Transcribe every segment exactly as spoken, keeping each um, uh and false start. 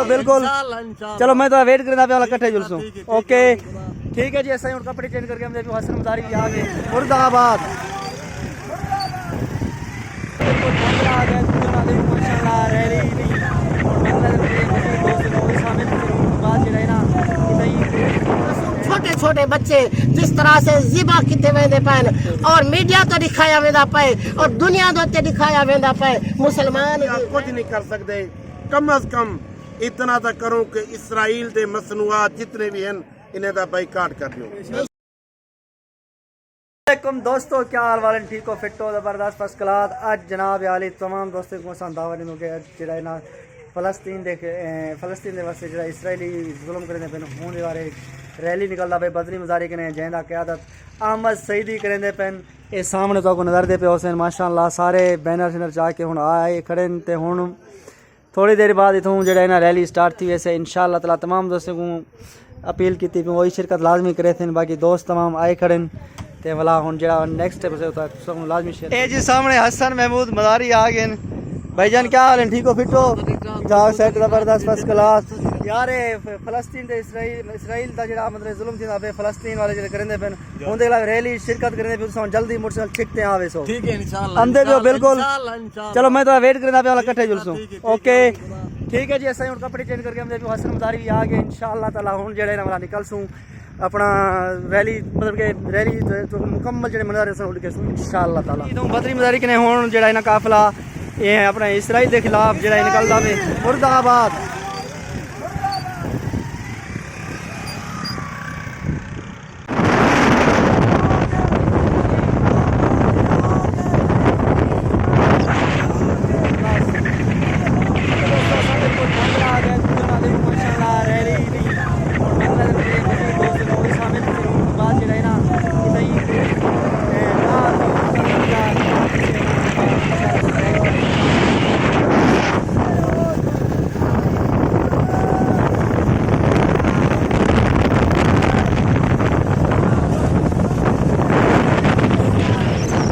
بالکل۔ انشاءاللہ، انشاءاللہ۔ چلو، میں تہاڈا ویٹ کریندا پیاں، کٹھے جلسوں۔ ٹھیک ہے، ٹھیک ہے، اوکے۔ ٹھیک ہے جی، اساں ہݨ کپڑے چینج کر کے آندے پیوں، حسن مزاری وی آ ڳئے۔ مردہ آباد۔ بالکل، بندہ آ ڳئے، ماشاءاللہ، ریلی دی۔ دوست لوگ شامل تھے، بعد جڑا ہے نا، اتنا ہی۔ چھوٹے چھوٹے بچے جس طرح سے ذبح کیتے ویندے پئن اور میڈیا تے ݙکھایا ویندا پئے اور دنیا دے اُتے ݙکھایا ویندا پئے، مسلمان کچھ نہیں کر سکتے۔ کم از کم اتنا تاں کروں کہ اسرائیل دے مصنوعات جتنے بھی ہیں، انہیں دا بائیکاٹ کر دیوں۔ السلام علیکم دوستو، کیا حال والے؟ ٹھیک ہو، فٹ ہو؟ زبردست، فرسٹ کلاس۔ اڄ جناب عالی تمام دوستوں کوں اساں دعوت ݙیندوں کہ اڄ جڑا ہے نا، فلسطین دے، اے، فلسطین دے واسطے جڑا اسرائیلی ظلم کریندے پئن، اوں دے بارے ریلی نکلدا پئے، بدری مظاہرے کنے، جیں دا قیادت احمد سعیدی کریندے پئن۔ اے سامݨے تہاکوں نظر دے پئے ہوسن، ماشاءاللہ، سارے بینر شینر چا کے ہݨ آئے کھڑے ہن تے ہݨ تھوڑی دیر بعد اتھوں جڑا ہے نا، ریلی سٹارٹ تھی ویسے۔ انشاءاللہ تعالیٰ تمام دوستوں کوں اپیل کیتی پیوں، وہی شرکت لازمی کریسن۔ باقی دوست تمام آئے کھڑے ہن تے ولا ہݨ جڑا نیکسٹ ایپیسوڈ تک سب لازمی شیئر۔ اے جی سامݨے حسن محمود مزاری آ ڳئے ہن۔ بھائی جان، کیا حال ہے؟ ٹھیک ہو، فٹ ہو؟ جاؤ سیٹ، زبردست، فرسٹ کلاس۔ یار، اے ف-، فلسطین تے اسرائیل، اسرائیل دا جڑا مطلب ظلم تھیندا پئے، فلسطین والے جڑے کریندے پئن، اوندے خلاف ریلی شرکت کریندے پئے، تساں جلدی موٹر سائیکل چھک تے آوے سو۔ ٹھیک ہے، انشاءاللہ، آندے پیو، انشاءاللہ، بالکل۔ انشاءاللہ، انشاءاللہ۔ چلو، میں تہاڈا ویٹ کریندا پیاں، ٹھیک ہے، کٹھے جلسوں۔ ٹھیک ہے، اوکے۔ ٹھیک ہے جی، اساں ہݨ کپڑے چینج کر کے آندے پیوں، حسن مزاری وی آ ڳئے۔ انشاءاللہ تعالیٰ ہݨ جڑا ہے نا، والا نکلسوں اپݨا ریلی، مطلب کہ ریلی تے، تے مکمل جڑے منظر اساں اُڈ کے سوں، انشاءاللہ تعالیٰ۔ اتھوں بدری مزاری کنے ہݨ جڑا ہے نا قافلہ، اے اپݨے اسرائیل دے خلاف جڑا ہے نکلدا پئے، مردہ آباد۔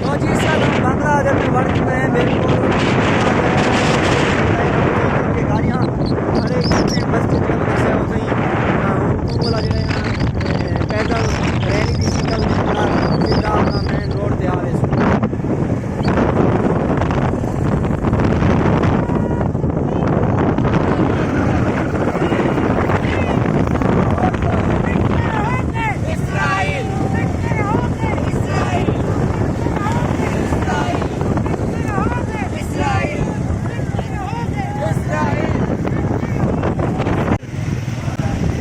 تو جی، اس وقت ہم بنگلہ حاضر میں وڑ چکے ہیں، بالکل۔ گاڑیاں کھڑے ہیں، بس کچھ مدرسے ہو گئی، ہاں، اردو والا جو ہے نا، پیدل ریلی دی شکل نال سیدھا اپنا مین روڈ تے آ رہے سن۔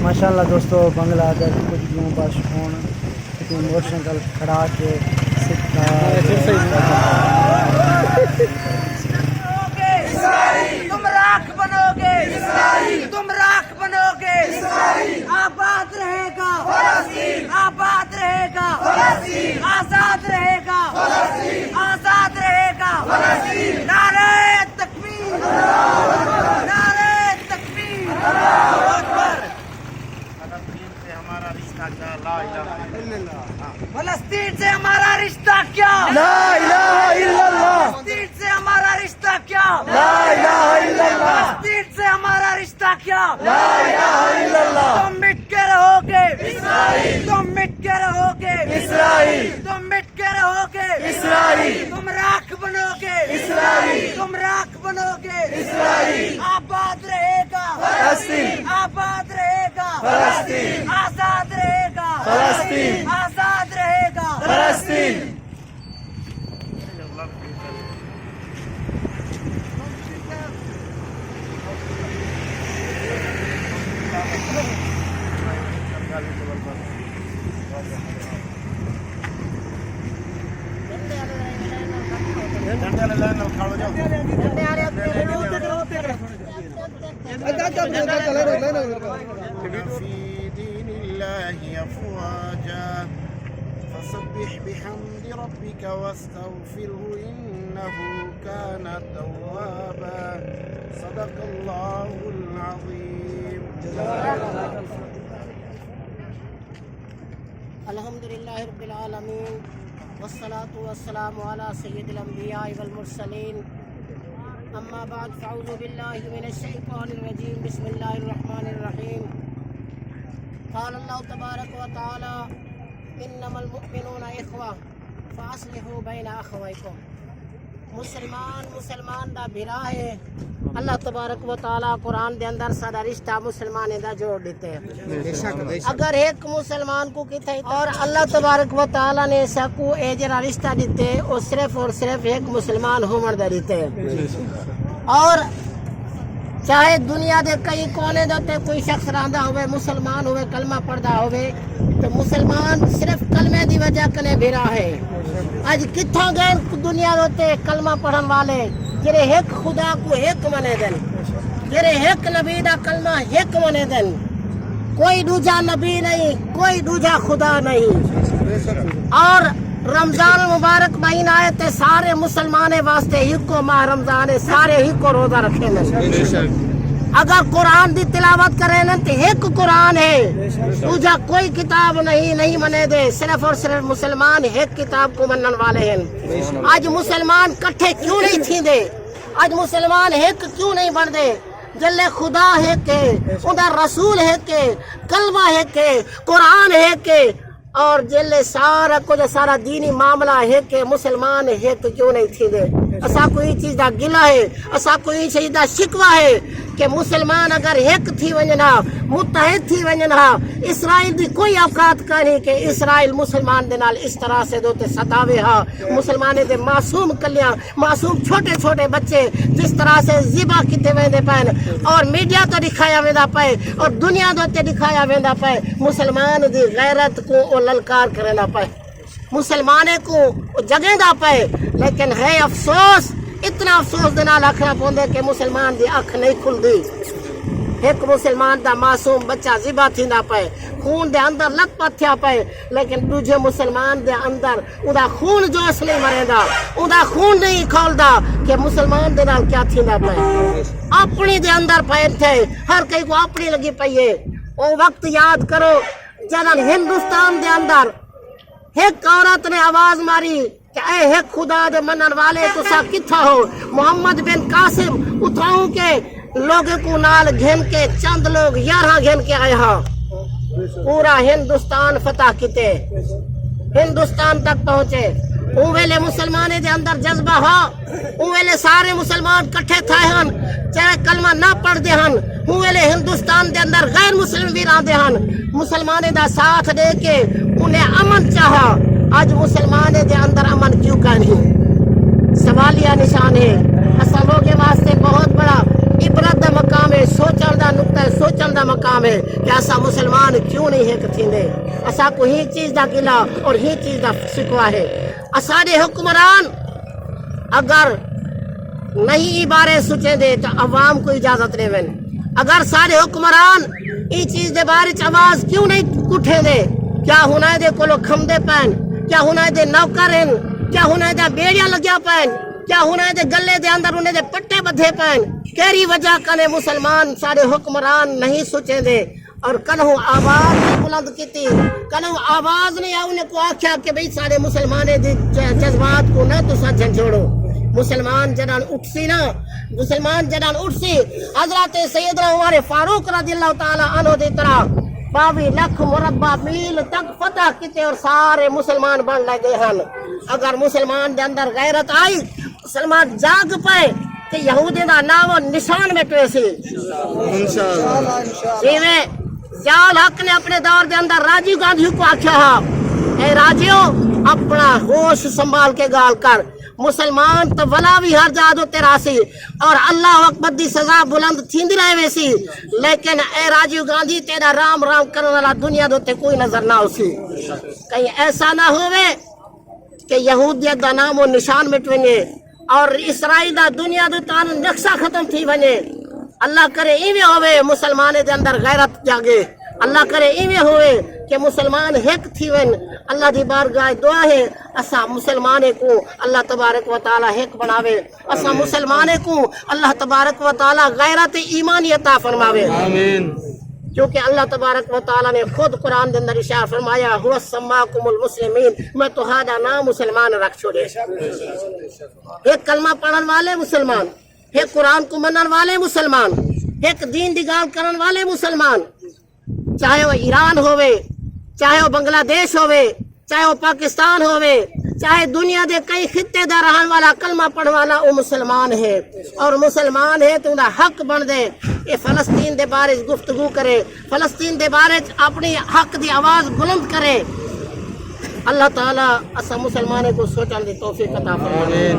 ماشاءاللہ دوستو، بنگلہ حاضر کچھ ݙینہہ بعد ہݨ اتھوں موٹر سائیکل کھڑا کے سدھا اسرائیل، تم راکھ بنو گے۔ اسرائیل، تم راکھ بنو گے۔ اسرائیل، آباد رہے گا۔ فلسطین، آباد رہے گا۔ فلسطین، آزاد رہے گا۔ فلسطین، آزاد رہے گا۔ فلسطین، نعرہ تکبیر، نعرہ تکبیر، اللہ اکبر۔ فلسطین سے ہمارا رشتہ کیا؟ لا الہ الا اللہ۔ فلسطین سے ہمارا رشتہ کیا؟ لا الہ الا اللہ۔ فلسطین سے ہمارا رشتہ کیا؟ لا الہ الا اللہ۔ فلسطین سے ہمارا رشتہ کیا؟ لا الہ الا اللہ۔ تم مٹ کے رہو گے۔ اسرائیل۔ تم مٹ کے رہو گے۔ اسرائیل۔ تم مٹ کے رہو گے۔ اسرائیل۔ تم راکھ بنو گے۔ اسرائیل۔ تم راکھ بنو گے۔ اسرائیل۔ آباد رہے گا۔ فلسطین۔ آباد رہے گا۔ فلسطین۔ آزاد رہے گا۔ فلسطین۔ آزاد رہے گا۔ فلسطین۔ في دين الله أفواجا فسبح بحمد ربك واستغفره إنه كان توابا. صدق الله العظيم. الحمد لله رب العالمين، والصلاة والسلام على سيد الأنبياء والمرسلين، أما بعد، فأعوذ بالله من الشيطان الرجيم. بسم الله الرحمن الرحيم. قال الله تبارك وتعالى: إنما المؤمنون إخوة فأصلحوا بين أخويكم. مسلمان مسلمان دا بھرا ہے۔ اللہ تبارک و تعالیٰ قرآن دے اندر ساڈا رشتہ مسلمانیں دا جوڑ ݙتے۔ اگر ہک مسلمان کوں کتھے، اور اللہ تبارک و تعالیٰ نے ساکوں اے جیڑھا رشتہ ݙتے، او صرف اور صرف ہک مسلمان ہووݨ دا ݙتے۔ اور چاہے دنیا دے کئی کونے دے اتے کوئی شخص رہندا ہووے، مسلمان ہووے، کلمہ پڑھدا ہووے، تے مسلمان صرف کلمے دی وجہ کنے بھرا ہے۔ اڄ کتھاں ڳئن دنیا دے اتے کلمہ پڑھݨ والے، جیڑھے ہک خدا کوں ہک منے دن، جیڑھے ہک نبی دا کلمہ ہک منے دن؟ کوئی ݙوجھا نبی نہیں، کوئی ݙوجھا خدا نہیں۔ اور رمضان المبارک مہینہ ہے تے سارے مسلمانیں واسطے ہکو ماہ رمضان ہے، سارے ہکو روزہ رکھیندن۔ اگر قرآن دی تلاوت کریندن تے ہک قرآن ہے، ݙوجھا کوئی کتاب نہیں، نہیں منے دے، صرف اور صرف مسلمان ہک کتاب کوں منݨ والے ہن۔ اڄ مسلمان کٹھے کیوں نہیں تھیندے؟ اڄ مسلمان ہک کیوں نہیں بݨدے؟ جیلے خدا ہک ہے، اوندا رسول ہک ہے، کلمہ ہک ہے، قرآن ہک ہے، اور جیلے سارا کجھ، سارا دینی معاملہ ہک ہے، مسلمان ہک کیوں نہیں تھیندے؟ اساکوں ایں چیز دا گلہ ہے، اساکوں ایں چیز دا شکوہ ہے کہ مسلمان اگر ہک تھی ونڄن ہا، متحد تھی ونڄن ہا، اسرائیل دی کوئی اوقات کائنی کہ اسرائیل مسلمان دے نال اس طرح سے دے اتے ستاوے ہا۔ مسلمانیں دے معصوم کلیاں، معصوم چھوٹے چھوٹے بچے جس طرح سے ذبح کیتے ویندے پئن اور میڈیا تے ݙکھایا ویندا پئے اور دنیا دے اتے ݙکھایا ویندا پئے، مسلمان دی غیرت کوں او للکار کریندا پئے، مسلمانیں کوں او جڳیندا پئے۔ لیکن ہے افسوس، اتنا افسوس دے نال آکھݨا پوندے کہ مسلمان دی اکھ نہیں کھلدی۔ ہک مسلمان دا معصوم بچہ ذبح تھیندا پئے، خون دے اندر لت پت تھیا پئے، لیکن ݙوجھے مسلمان دے اندر اوندا خون جوش نہیں مریندا، اوندا خون نہیں کھولدا کہ مسلمان دے نال کیا تھیندا پئے۔ اپݨی دے اندر پئے تھے، ہر کہیں کوں اپݨی لڳی پئی ہے۔ او وقت یاد کرو جݙݨ ہندوستان دے اندر ہک عورت نے آواز ماری کہ اے ہک خدا دے منݨ والے، تساں کتھاں ہو؟ محمد بن قاسم اتھاؤں کے لوگوں کو نال گھن کے چند لوگ یارہاں گھن کے آئے ہاں۔ پورا ہندوستان فتح کیتے، ہندوستان تک پہنچے۔ اوں ویلے مسلمانیں دے اندر جذبہ ہا، اوں ویلے سارے مسلمان کٹھے تھائے ہن، چاہے کلمہ نہ پڑھدے ہن۔ اوں ویلے ہندوستان دے اندر غیر مسلم وی رہندے ہن، مسلمانیں دا ساتھ ݙے کے انہیں امن چاہا۔ اڄ مسلمانیں دے اندر امن کیوں کائنی؟ سوالیہ نشان ہے۔ اساں لوگیں واسطے بہت بڑا عبرت دا مقام ہے، سوچݨ دا نقطہ ہے، سوچݨ دا مقام ہے کہ اساں مسلمان کیوں نہیں ہک تھیندے۔ اساکوں ہی چیز دا گلہ اور ہی چیز دا شکوہ ہے۔ اساݙے حکمران اگر نہیں ایں بارے سوچیندے تاں عوام کوں اجازت ݙیون۔ اگر ساݙے حکمران ایں چیز دے بارے چ آواز کیوں نہیں اٹھیندے؟ کیا ہنائیں دے کولو کھمدے پئن؟ کیا ہنائیں دے نوکر ہن؟ کیا ہنائیں دے بیڑیاں لڳیاں پئن؟ کیا ہنائیں دے گلے دے اندر انہیں دے پٹے ٻدھے پئن؟ کیڑھی وجہ کنے مسلمان ساݙے حکمران نہیں سوچیندے؟ اور کݙاہیں آواز نہیں بلند کیتی، کݙاہیں آواز نہیں آ انہیں کوں آکھیا کہ بھئی ساݙے مسلمانیں دے ج-، جذبات کوں نہ تساں جھنجھوڑو۔ مسلمان جݙݨ اٹھسی نا، مسلمان جݙݨ اٹھسی، حضرت سیدنا عمر فاروق رضی اللہ تعالیٰ عنہ دی طرح ٻاویہہ لکھ مربع میل تک فتح کیتے اور سارے مسلمان بݨ لڳے ہن۔ اگر مسلمان دے اندر غیرت آئی، مسلمان جاڳ پئے تے یہودیں دا نام و نشان مٹ ویسی۔ انشاءاللہ۔ جیویں ضیاء الحق نے اپݨے دور دے اندر راجیو گاندھی کوں آکھیا ہا، اے راجیو، اپݨا ہوش سنبھال کے ڳالھ کر، مسلمان تاں ولا وی ہر جاہ دے اتے راہسی اور اللہ اکبر دی سزا بلند تھیندی رہ ویسی، لیکن اے راجیو گاندھی، تیݙا رام رام کرݨ والا دنیا دے اتے کوئی نظر نہ ہوسی۔ کہیں ایسا نہ ہووے کہ یہودیت دا نام و نشان مٹ ونڄے اور اسرائیل دا دنیا دے تان نقشہ ختم تھی ونڄے۔ اللہ کرے ایویں ہووے، مسلمانیں دے اندر غیرت جاڳے۔ اللہ کرے ایویں ہووے کہ مسلمان ہک تھی ون۔ اللہ دی بارگاہ دعا ہے، اساں مسلمانیں کوں اللہ تبارک و تعالیٰ ہک بݨاوے، اساں مسلمانیں کوں اللہ تبارک و تعالیٰ غیرت ایمانی عطا فرماوے۔ آمین۔ کیونکہ اللہ تبارک و تعالیٰ نے خود قرآن دے اندر ارشاد فرمایا، "هو سماکم المسلمین"، میں تہاݙا نام مسلمان رکھ چھوڑے۔ ایک کلمہ پڑھن والے مسلمان، ہک قرآن کوں منݨ والے مسلمان، ہک دین دی ڳالھ کرݨ والے مسلمان، چاہے او ایران ہووے، چاہے او بنگلہ دیش ہووے، چاہے او پاکستان ہووے، چاہے دنیا دے کئی خطے دا رہݨ والا کلمہ پڑھݨ والا، او مسلمان ہے۔ اور مسلمان ہے تو اوندا حق بݨدے اے فلسطین دے بارے گفتگو کرے، فلسطین دے بارے اپݨی حق دی آواز بلند کرے۔ اللہ تعالیٰ اساں مسلمانیں کوں سوچݨ دی توفیق عطا فرمائے۔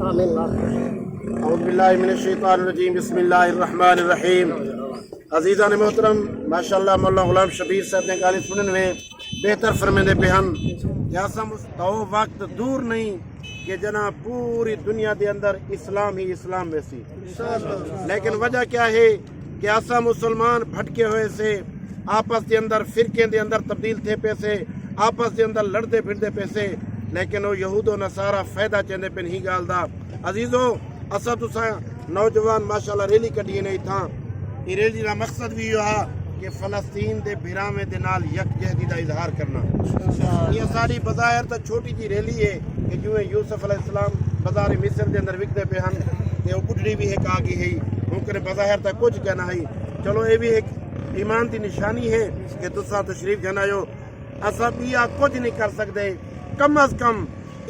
آمین۔ اعوذ باللہ من الشیطان الرجیم، بسم اللہ الرحمن الرحیم۔ عزیزان محترم، ماشاءاللہ مولانا غلام شبیر صاحب نے ڳالھیں سݨن وے بہتر فرمیندے پئے ہن کہ اساں مس-، او وقت دور نہیں کہ جناب پوری دنیا دے اندر اسلام ہی اسلام ویسی۔ لیکن وجہ کیا ہے کہ اساں مسلمان بھٹکے ہوئے سے، آپس دے اندر فرقیں دے اندر تبدیل تھے پئے سے، آپس دے اندر لڑدے بھڑدے پئے سے، لیکن او یہود و نصارہ فائدہ چیندے پن ہی ڳالھ دا۔ عزیزو، اساں تساں نوجوان ماشاءاللہ ریلی کڈھی نے اتھاں۔ اے ریلی دا مقصد وی ایہو ہا کہ فلسطین دے بھراویں دے نال یکجہتی دا اظہار کرنا۔ اے اساݙی بظاہر تاں چھوٹی جی ریلی ہے کہ جویں یوسف علیہ السلام بازار مصر دے اندر وکدے پئے ہن تے او ٻڈھڑی وی ہک آ ڳئی ہئی، ممکن بظاہر تاں کجھ کائنا ہئی، چلو اے وی ہک ایمان دی نشانی ہے کہ تساں تشریف گھن آئے ہو۔ اساں ٻیا کجھ نہیں کر سڳدے، کم از کم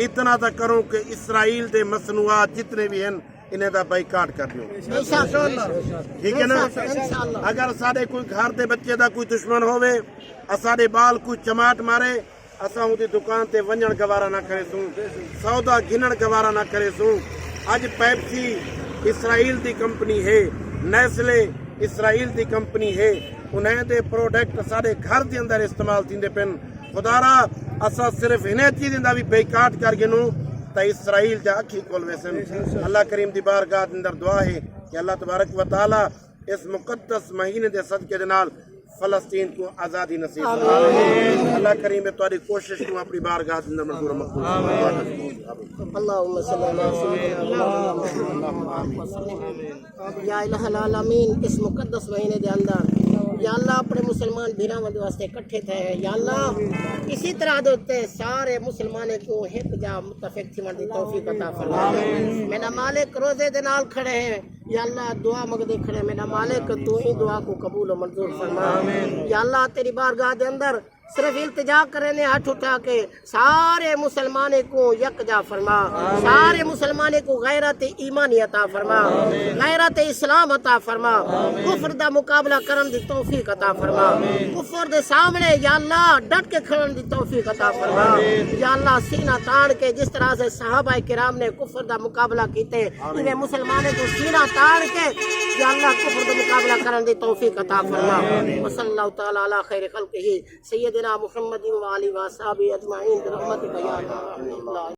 اتنا تاں کروں کہ اسرائیل دے مصنوعات جتنے وی ہن انہیں دا بائیکاٹ کر ݙیو۔ ٹھیک ہے نا؟ اگر اساݙے کوئی گھر دے بچے دا کوئی دشمن ہووے، اساݙے ٻال کوئی چماٹ مارے، اساں اوندی دکان تے ونڄݨ گوارا نہ کریسوں، سودا گھنݨ گوارا نہ کریسوں۔ اڄ پیپسی اسرائیل دی کمپنی ہے، نیسلے اسرائیل دی کمپنی ہے، انہیں دے پروڈکٹ اساݙے گھر دے اندر استعمال تھیندے پن۔ خدارا، اساں صرف انہیں چیزیں دا وی بائیکاٹ کر گھنوں تاں اسرائیل دے اکھیں کھل ویسن۔ اللہ کریم دی بارگاہ دے اندر دعا ہے کہ اللہ تبارک و تعالیٰ اس مقدس مہینے دے صدقے دے نال فلسطین کوں آزادی نصیب فرمائے۔ اللہ کریم تہاݙی کوشش کوں اپݨی بارگاہ دے اندر منظور و مقبول فرمائے۔ اللہم صلی علی سیدنا محمد۔ یا الہ العالمین، اس مقدس مہینے دے اندر یا اللہ اپݨے مسلمان بھراواں دے واسطے اکٹھے تھئے ہیں۔ یا اللہ اسی طرح دے اتے سارے مسلمانیں کوں ہک جا متفق تھیوݨ دی توفیق عطا فرما۔ میرا مالک روزے دے نال کھڑے ہیں، یا اللہ دعا منگدے کھڑے ہیں، میرا مالک تو ہی دعا کو قبول و منظور فرما۔ یا اللہ تیری بارگاہ دے اندر صرف التجا کرے نے ہتھ اٹھا کے، سارے مسلمانیں کو یکجا فرما، سارے مسلمانیں کو غیرت ایمانی عطا فرما، غیرت اسلام عطا فرما، کفر دا مقابلہ کرن دی توفیق عطا فرما، کفر دے سامنے یا اللہ ڈٹ کے کھڑن دی توفیق عطا فرما۔ یا اللہ سینہ تاڑ کے جس طرح سے صحابہ کرام نے کفر دا مقابلہ کیتے، انہیں مسلمانوں کو سینہ تاڑ کے یا اللہ کفر دا مقابلہ کرن دی توفیق عطا فرما۔ وصلی اللہ تعالیٰ علی خیر خلقہ سیدنا محمد و آلہ و اصحابہ اجمعین برحمتک یا ارحم الراحمین۔